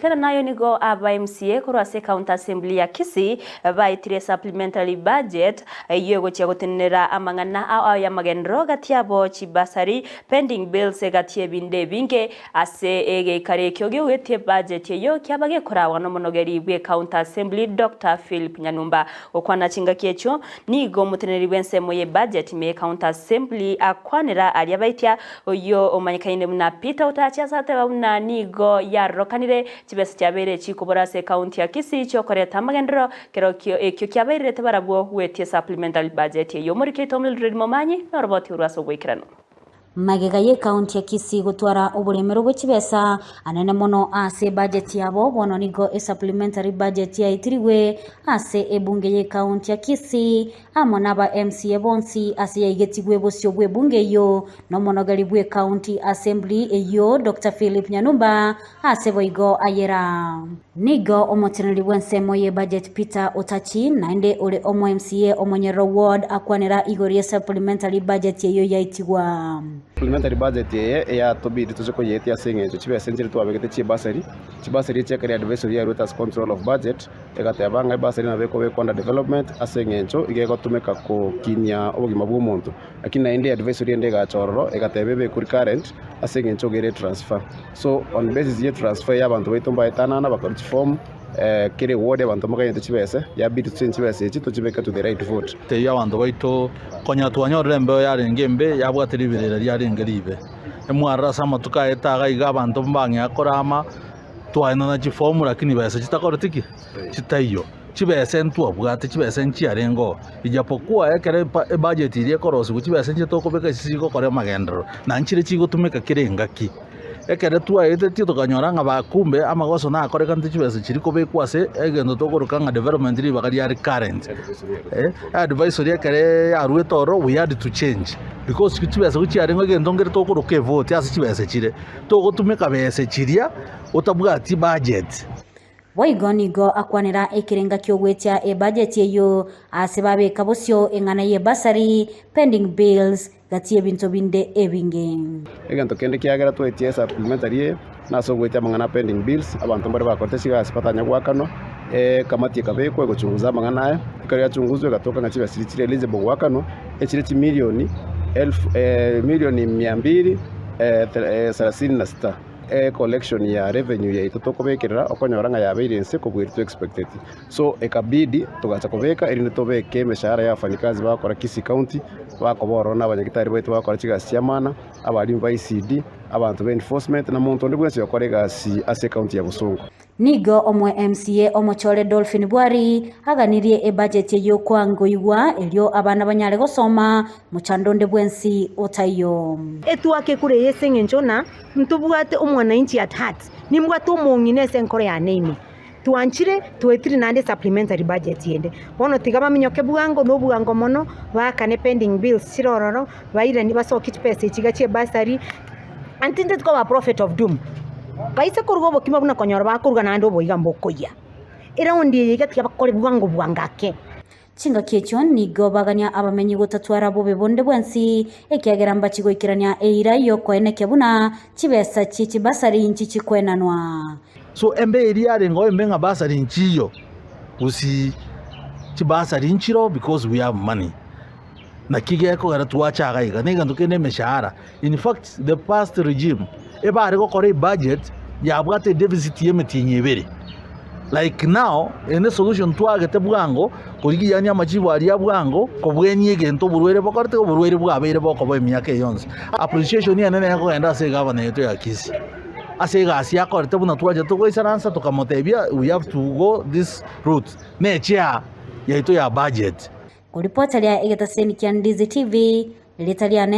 Kera nayo nigo aba MCA korwa ase County Assembly ya Kisii baetire supplementary budget eyio egochia gotenenera amang'ana ao ao y'amagenderero gati yabo chibasari, pending bills gati y'ebinde ebinge ase egeikaro ekio geugetie budget eyio kiaba gekoragwa nomonogeri bwe County Assembly Doctor Philip Nyanumba. Gokwana chingaki echio nigo omoteneneri bw'ensemo ye budget ime ye County Assembly akwanera aria baitia Oyio omanyekaine buna Peter Otachi ase ateba buna nigo yarokanire chibesa chiabeire chikobora ase ekaunti ya Kisii chiokoreta amagenderero kerokio ekio kiabairerete barabwo gwetia supplementary budget eyio. Omoriki oito Mildred Momanyi noroboti orwe ase oboikeranu. Magega y'ekaunti ya Kisii gotwara oboremero bwe chibesa anene mono ase ebudget yabo, bono nigo esupplementary budget yaetirigwe ase ebunge y'ekaunti ya Kisii amo naba MCA bonsi ase yaigetigwe bosio bw'ebunge eyio, na omonogeri bwe County Assembly eyio Doctor Philip Nyanumba ase boigo ayera. Nigo omoteneneri bw'ensemo ye budget Peter Otachi naende ore omo MCA omonyerero ward akwanera igoro ye supplementary budget eyio yaitigwa. Supplementary budget eye eyatobidi toche koyeetia ase eng'encho chibesa nchire twabegete chie bursary, chibasari echi ekero advisory yaruete ase control of budget, Egateba ng'a ebasari nabo ekobekwa under development ase eng'encho iga egotumeka gokinia obogima bw'omonto. Lakini naende advisory ende egacha ororo egateba ebekwe recurrent ase eng'encho iga ere transfer. So on basis ye transfer eye abanto baito mbaetanana bakarwa chiform kera eward abanto mbakanyete chibese yabidi tochange chibesa echi tochibeke to the right vote. Tebia abanto baito, Konya twanyorire embeo yarenge embe, yabwate riberera riarenge riibe. Emwarora ase amatuko aye taga iga abanto mbang'ea korama. Twaenana chifomu lakini besa chitakoreti ki? Chitaiyo. Chibesa ntwabwate, chibesa nchiarenge oo. Ijapokuwa ekero epa ebudget eria ekorosigwa chibesa nchire tokobeka ase chigokora amagenderero, na nchire chigotumeka kera engaki. Ekero twaetetie tokanyora ng'a ba kumbe amagoso nakorekanete chibesa chiria kobekwa ase egento tokoroka ng'a development ribaga ria recurrent. Advisory ekero yaruete ororo we had to change because chibesa gochiarenge egento nkere tokoroka evote ase chibesa chire. Togotumeka bese chiria otabwati budget. Boigo nigo akwanera ekerenga ki'ogwetia ebudget eyio ase babeka bosio eng'ana y'ebasari, pending bills, gati y'ebinto binde ebinge. Egento kende kiagera twetie esupplementary eye nase ogwetia amang'ana a pending bills, abanto mbare bakorete chigasi batanya goakanwa, ekamati ekabekwa egochunguza amang'ana aya, ekero yachunguzwa egatoka ng'a chibesa chiria chire eligible goakanwa, echire chimilioni elfu milioni mia mbili thelathini na sita. Ecollection ya revenue yaito tokobekerera okonyora ng'a yabeire inse kobua eria toexpecteti. So ekabidi togacha kobeka erinde tobeke emeshahara ya wafanyikazi bagokora Kisii County, bakoba ororo na abanyagitari baito bagokora chigasi chi'amana, abalimu ba ECD, abanto ba enforcement na monto onde bwensi ogokora egasi ase ecounty ya Bosongo. Nigo omoe MCA omochore Dolphin Bwari aganirie ebudget eyio kwangoigwa erio abana banyare gosoma mochando onde bwensi otaiyo. Etwake ekura eye ase eng'encho ng'a ntobwate omwananchi at heart, nimbwate omong'ina ase enkoro yane ime. Twanchire twetire naende supplementary budget ende. Bono tiga baminyoke bwango na obwango mono, baakane pending bills chire ororo, bairanie basokie chibesa echi iga chia ebursary, Anti intwe tikoba prophet of doom. Baise koruga obokima buna konyora bakoruga naende oboiga mbokoyia. Eraundi eye iga tiga bakore bwango bwango ake. Chingaki echio nigo bagania abamenyi gotatwara bobe bonde bwensi, ekiagera mbachi goikerania eira y'okoenekia buna chibesa chie chibasari nchichikwenanwa. So embe eria yarenge oo embe ng'a basari nchiyo gusii chibasari nchiroo because we have money. Naki gekogera twacha iga iga, negento kende emeshahara. In fact the past regime ebare gokora ebudget yabwate edeficit ya emetienyi ebere. Like now ende solution twagete bwango korigia yaani amachibu aria bwango kobwenia egento oborwaire bokorete oborwaire bwabeire bokoba emiaka eye yonsi. Appreciation enene ekogenda ase egavana yaito ya Kisii ase egasi akorete buna twachete goisaransa tokamotebia we have to go this route ne echair yaito ya budget. Koripota ria egetaseni kia Ndizi TV, erieta riane.